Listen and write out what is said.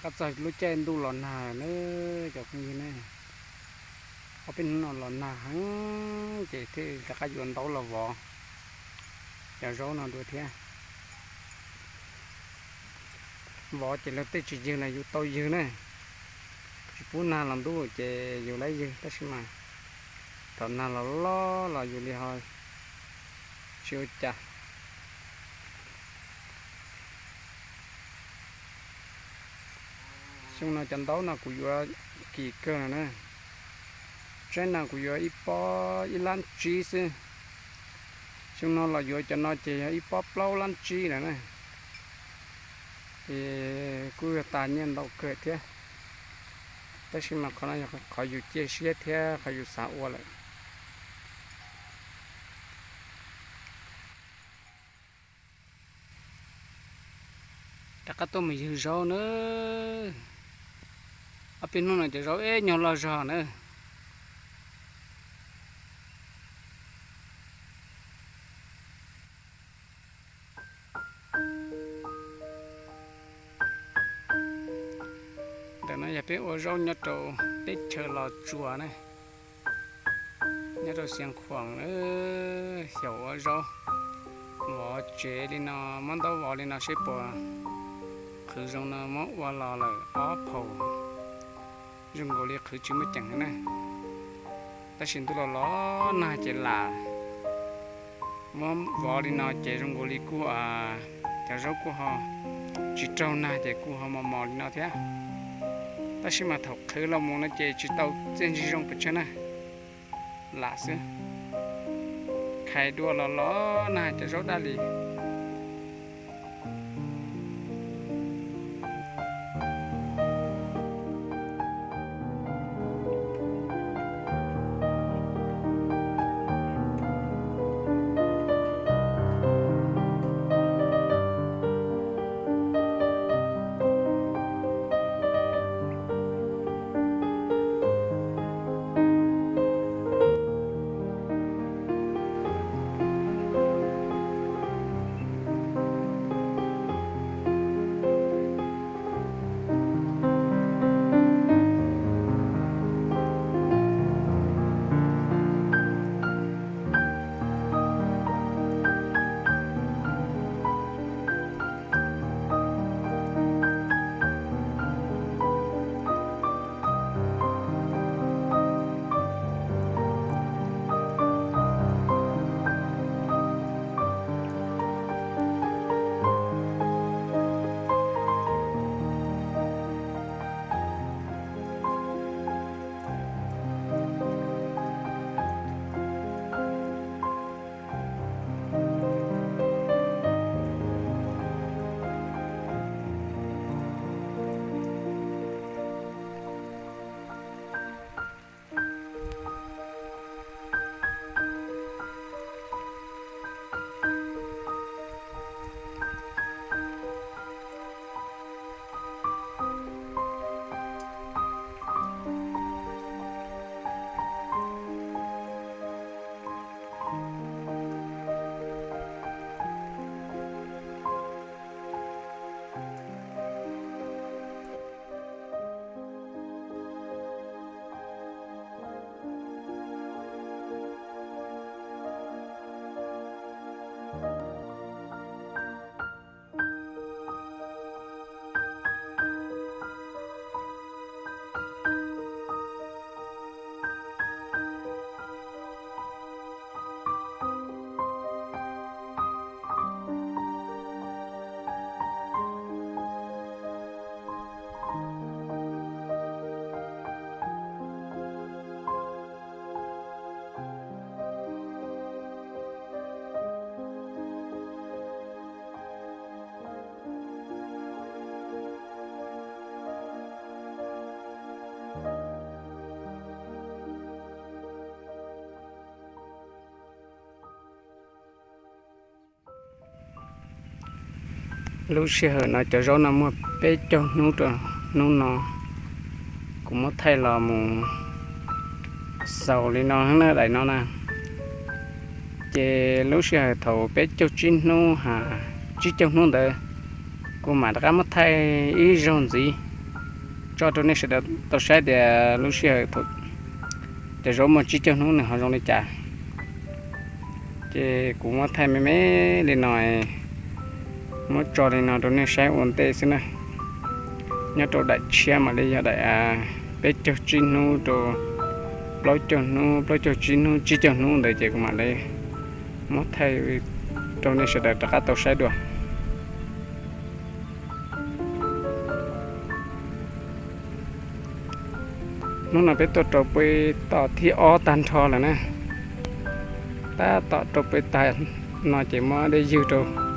Qab txog lub caij ntuj los nag na cov phooj ywg ne, ob peb hnub no los nag heev ces thiaj rov qab yuav ntaub los vov cov zaub no dua thiab. Vov ces luag tej tsis ywg los yus tau ywg na, tsis pub nag los ntub ces yus laib ywg, tab sis mas thaum nag los loj los yus li ho tsis ua cas. Xyoo no cov ntaub no kuv yuav kim kawg no na, tsaib no kuv yuav ib pob ib lab tsib xwb. Xyoo no los yuav cov no ces yog ib pob plaub lab tsib lawm na. Ces kuj yog tas nyiaj ntau kawg thiab, tab sis mas qhov no yog qhov yus cia siab thiab qhov yus xav ua lawm. Rov qab tuaj mus ywg zaub na. Ob peb hnub no cov zaub ib nyuag loj zog na. Ntawm no yog peb ua zaub nyob rau teb chaws Los Tsuas na, nyob rau Xiav Khuam na. Xyaum ua zaub, vov tsev li no, muab ntaub vov li no seb puas qhwv zoo no muab ua los lawm ob phaum, zoo nkaus li qhwv tsis muaj ceem na. Tab sis ntuj los los nag ces lam muab vov li no ces zoo nkaus li kuj cov zaub kuj ho tsis raug nag ces kuj ho mos mos li no thiab. Tab sis mas thaum qhwv los mus no ces tsis tau txiaj ntsig zoo pes tsawg na, lam xwb. Khais dua los los nag cov zaub daj li. Lub sij hawm no cov zaub no muaj peb caug hnub rau hnub no, kuv muab thaij los mus xaus li no na, daim no na. Ces lub sij hawm thaum peb caug tsib hnub ha, tsib caug hnub ntawd, kuv mam rov qab muab thaij ib zaug ntxiv. Tso rau nej sawv daws tau saib tias lub sij hawm thaum cov zaub muaj tsib caug hnub nws ho zoo li cas. Ces kuv muab thaij me me li no, muab tso li no rau nej saib ua ntej xwb na. Nyob rau daim tshiab mam li yog daim peb caug tsib hnub rau plaub caug hnub, plaub caug tsib hnub, tsib caug hnub ntawd ces kuv mam li muab thaij rau nej sawv daws rov qab tau saib dua. Hnub no peb tuaj rau peb tom thib ob tag nrho lawm na. Tab tom rau peb tag no ces muab dej ywg rau